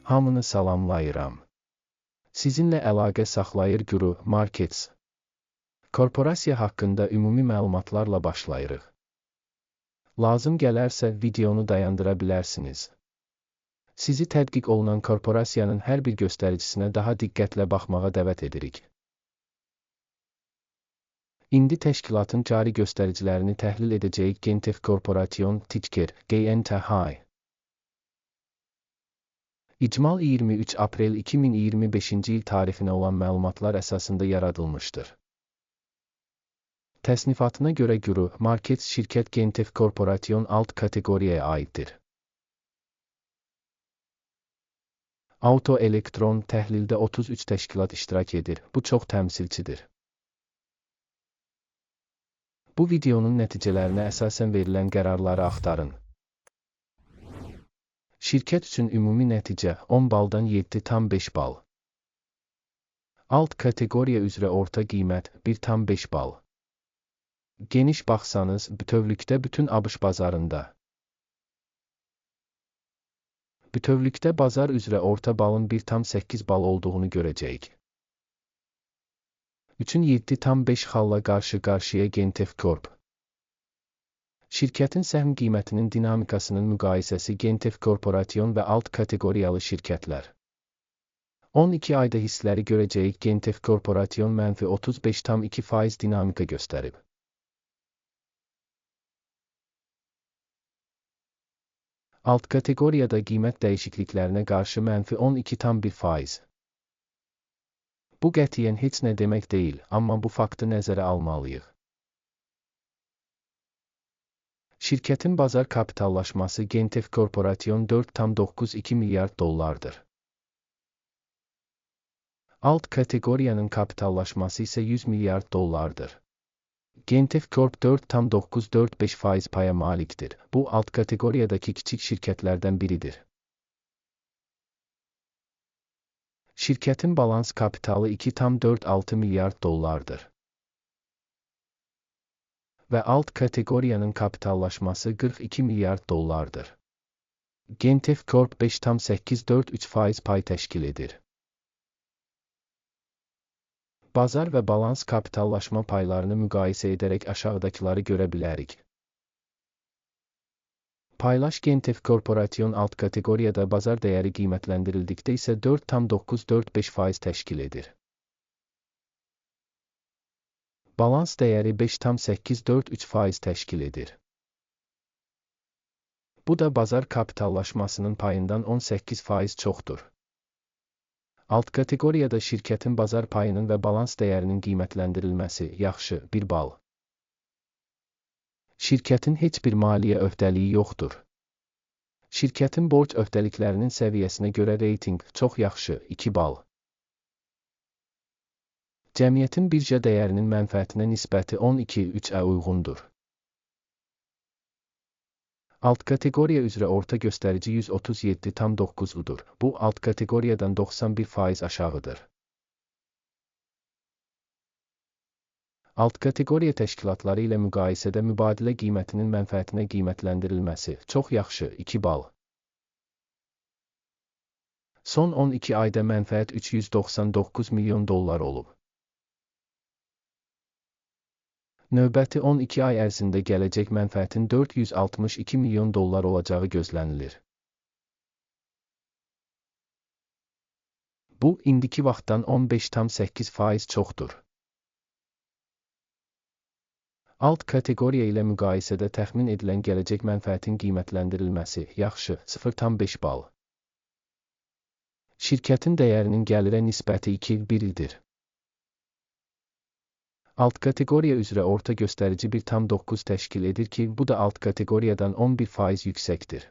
Hamını salamlayıram. Sizinlə əlaqə saxlayır Guru Markets. Korporasiya haqqında ümumi məlumatlarla başlayırıq. Lazım gələrsə videonu dayandıra bilərsiniz. Sizi tədqiq olunan korporasiyanın hər bir göstəricisinə daha diqqətlə baxmağa dəvət edirik. İndi təşkilatın cari göstəricilərini təhlil edəcəyik. Gentech Corporation, ticker GNTH. İcmal 23 aprel 2025-ci il tarixinə olan məlumatlar əsasında yaradılmışdır. Təsnifatına görə Guru Markets şirkət Gentech Corporation alt kateqoriyaya aiddir. Auto Elektron təhlildə 33 təşkilat iştirak edir. Bu çox təmsilçidir. Bu videonun nəticələrinə əsasən verilən qərarları axtarın. Şirkət üçün ümumi nəticə 10 baldan 7,5 bal. Alt kateqoriya üzrə orta qiymət 1,5 bal. Geniş baxsanız, bütövlükdə bütün ABŞ bazarında. Bütövlükdə bazar üzrə orta balın 1,8 bal olduğunu görəcəyik. Üçün 7,5 xalla qarşı-qarşıya Gentech Corp. Şirkətin səhm qiymətinin dinamikasının müqayisəsi Gentech Corporation və alt kateqoriyalı şirkətlər. 12 ayda hissləri görəcəyik. Gentech Corporation mənfi 35,2% dinamika göstərib. Alt kateqoriyada qiymət dəyişikliklərinə qarşı mənfi 12,1%. Bu qətiyyən heç nə demək deyil, amma bu faktı nəzərə almalıyıq. Şirkətin bazar kapitallaşması Gentech Corporation 4,92 milyard dollardır. Alt kateqoriyanın kapitallaşması isə 100 milyard dollardır. Gentech Corp 4,945% paya malikdir. Bu alt kateqoriyadakı kiçik şirkətlərdən biridir. Şirkətin balans kapitalı 2,46 milyard dollardır. Və alt kateqoriyanın kapitallaşması 42 milyard dollardır. Gentech Corp 5,843% pay təşkil edir. Bazar və balans kapitallaşma paylarını müqayisə edərək aşağıdakıları görə bilərik. Paylaş Gentech Corporation alt kateqoriyada bazar dəyəri qiymətləndirildikdə isə 4,945% təşkil edir. Balans dəyəri 5,843% təşkil edir. Bu da bazar kapitallaşmasının payından 18% çoxdur. Alt kateqoriyada şirkətin bazar payının və balans dəyərinin qiymətləndirilməsi yaxşı, 1 bal. Şirkətin heç bir maliyyə öhdəliyi yoxdur. Şirkətin borc öhdəliklərinin səviyyəsinə görə reytinq çox yaxşı, 2 bal. Cəmiyyətin birja dəyərinin mənfəətinə nisbəti 12,3-ə uyğundur. Alt kateqoriya üzrə orta göstərici 137,9-udur. Bu, alt kateqoriyadan 91% aşağıdır. Alt kateqoriya təşkilatları ilə müqayisədə mübadilə qiymətinin mənfəətinə qiymətləndirilməsi çox yaxşı, 2 bal. Son 12 ayda mənfəət 399 milyon dollar olub. Növbəti 12 ay ərzində gələcək mənfəətin 462 milyon dollar olacağı gözlənilir. Bu, indiki vaxtdan 15,8% çoxdur. Alt kateqoriya ilə müqayisədə təxmin edilən gələcək mənfəətin qiymətləndirilməsi yaxşı, 0,5 bal. Şirkətin dəyərinin gəlirə nisbəti 2,1-dir. Alt kateqoriya üzrə orta göstərici 1,9 təşkil edir ki, bu da alt kateqoriyadan 11% yüksəkdir.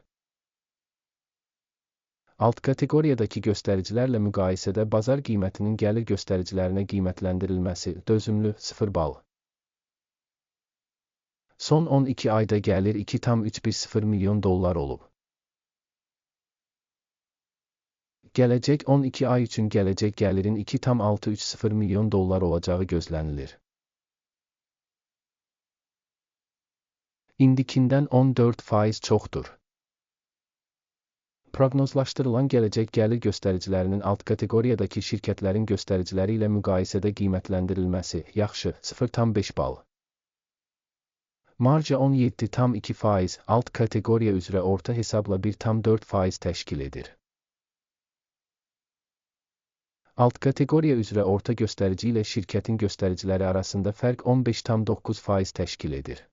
Alt kateqoriyadakı göstəricilərlə müqayisədə bazar qiymətinin gəlir göstəricilərinə qiymətləndirilməsi dözümlü, 0 bal. Son 12 ayda gəlir 2,310 milyon dollar olub. Gələcək 12 ay üçün gələcək gəlirin 2,630 milyon dollar olacağı gözlənilir. İndikindən 14% çoxdur. Proqnozlaşdırılan gələcək gəlir göstəricilərinin alt kateqoriyadakı şirkətlərin göstəriciləri ilə müqayisədə qiymətləndirilməsi, yaxşı, 0,5 bal. Marja 17,2%, alt kateqoriya üzrə orta hesabla 1,4% təşkil edir. Alt kateqoriya üzrə orta göstərici ilə şirkətin göstəriciləri arasında fərq 15,9% təşkil edir.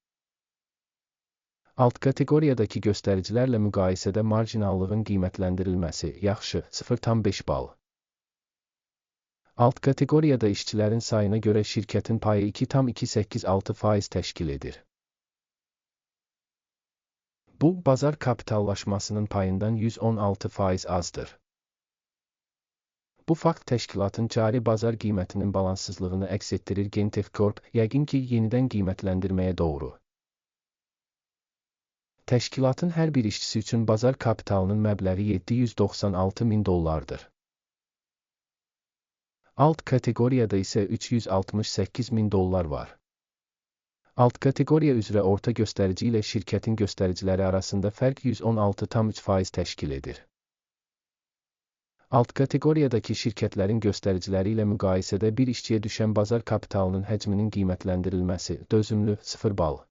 Alt kateqoriyadakı göstəricilərlə müqayisədə marjinallığın qiymətləndirilməsi, yaxşı, 0,5 bal. Alt kateqoriyada işçilərin sayına görə şirkətin payı 2,286% təşkil edir. Bu, bazar kapitallaşmasının payından 116% azdır. Bu fakt təşkilatın cari bazar qiymətinin balanssızlığını əks etdirir. Gentev Corp, yəqin ki, yenidən qiymətləndirməyə doğru. Təşkilatın hər bir işçisi üçün bazar kapitalının məbləği 796 min dollardır. Alt kateqoriyada isə 368 min dollar var. Alt kateqoriya üzrə orta göstərici ilə şirkətin göstəriciləri arasında fərq 116,3% təşkil edir. Alt kateqoriyadakı şirkətlərin göstəriciləri ilə müqayisədə bir işçiyə düşən bazar kapitalının həcminin qiymətləndirilməsi, dözümlü, 0 bal.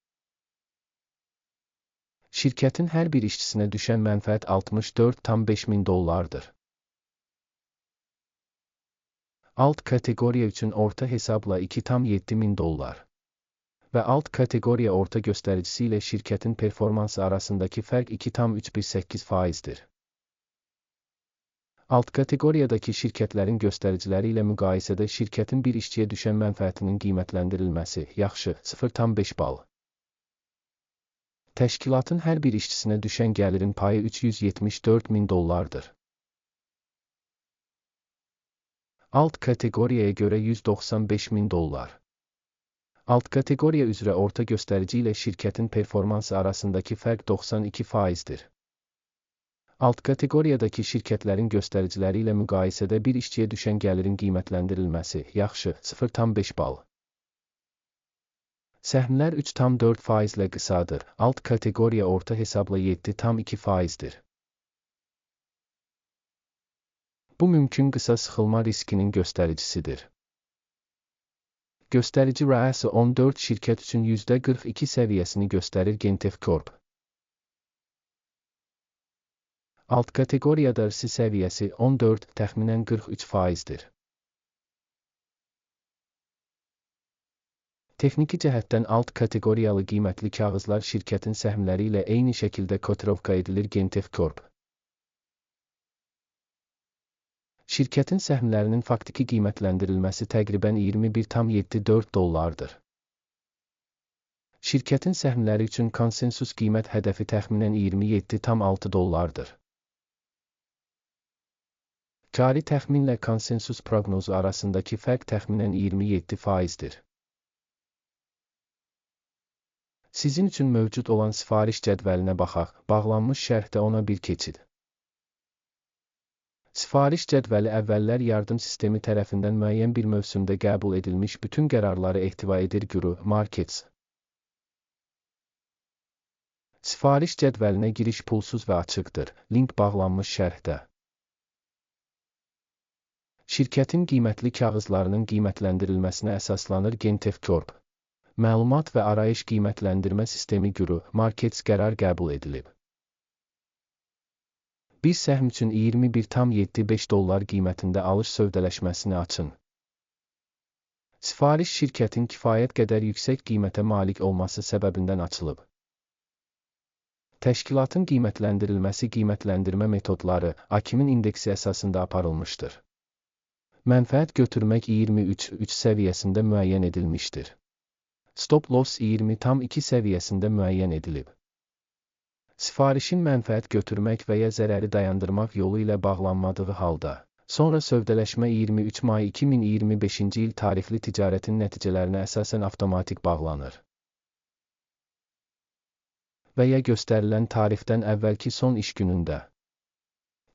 Şirkətin hər bir işçisinə düşən mənfəət 64,5 min dollardır. Alt kateqoriya üçün orta hesabla 2,7 min dollar və alt kateqoriya orta göstəricisi ilə şirkətin performansı arasındakı fərq 2,318%-dir. Alt kateqoriyadakı şirkətlərin göstəriciləri ilə müqayisədə şirkətin bir işçiyə düşən mənfəətinin qiymətləndirilməsi, yaxşı, 0,5 bal. Təşkilatın hər bir işçisinə düşən gəlirin payı 374 min dollardır. Alt kateqoriyaya görə 195 min dollar. Alt kateqoriya üzrə orta göstərici ilə şirkətin performansı arasındakı fərq 92%-dir. Alt kateqoriyadakı şirkətlərin göstəriciləri ilə müqayisədə bir işçiyə düşən gəlirin qiymətləndirilməsi, yaxşı, 0,5 bal. Səhmlər 3,4%-lə qısadır, alt kateqoriya orta hesabla 7,2%-dir. Bu mümkün qısa sıxılma riskinin göstəricisidir. Göstərici RAS 14 şirkət üçün %42 səviyyəsini göstərir. Gentev Corp. Alt kateqoriyada RSI səviyyəsi 14, təxminən 43%-dir. Texniki cəhətdən alt kateqoriyalı qiymətli kağızlar şirkətin səhmləri ilə eyni şəkildə kotirovka edilir. Gentev Corp. Şirkətin səhmlərinin faktiki qiymətləndirilməsi təqribən 21,74 dollardır. Şirkətin səhmləri üçün konsensus qiymət hədəfi təxminən 27,6 dollardır. Cari təxminlə konsensus proqnozu arasındakı fərq təxminən 27%-dir. Sizin üçün mövcud olan sifariş cədvəlinə baxaq, bağlanmış şərhdə ona bir keçid. Sifariş cədvəli əvvəllər yardım sistemi tərəfindən müəyyən bir mövsümdə qəbul edilmiş bütün qərarları ehtiva edir. Guru Markets. Sifariş cədvəlinə giriş pulsuz və açıqdır. Link bağlanmış şərhdə. Şirkətin qiymətli kağızlarının qiymətləndirilməsinə əsaslanır. Gentev Corp. Məlumat və arayış qiymətləndirmə sistemi Guru Markets qərar qəbul edilib. Bir səhm üçün 21,75 dollar qiymətində alış sövdələşməsini açın. Sifariş şirkətin kifayət qədər yüksək qiymətə malik olması səbəbindən açılıb. Təşkilatın qiymətləndirilməsi qiymətləndirmə metodları AKİM-in indeksi əsasında aparılmışdır. Mənfəət götürmək 23,3 səviyyəsində müəyyən edilmişdir. Stop loss 20,2 səviyyəsində müəyyən edilib. Sifarişin mənfəət götürmək və ya zərəri dayandırmaq yolu ilə bağlanmadığı halda, sonra sövdələşmə 23 may 2025-ci il tarixli ticarətin nəticələrinə əsasən avtomatik bağlanır və ya göstərilən tarixdən əvvəlki son iş günündə.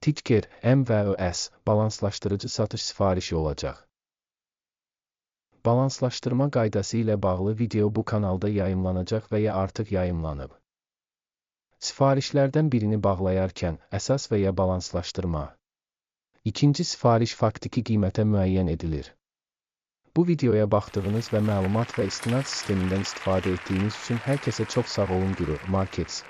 Ticker, MVÖS, balanslaşdırıcı satış sifarişi olacaq. Balanslaşdırma qaydası ilə bağlı video bu kanalda yayımlanacaq və ya artıq yayımlanıb. Sifarişlərdən birini bağlayarkən, əsas və ya balanslaşdırma. İkinci sifariş faktiki qiymətə müəyyən edilir. Bu videoya baxdığınız və məlumat və istinad sistemindən istifadə etdiyiniz üçün hər kəsə çox sağ olun Guru Markets.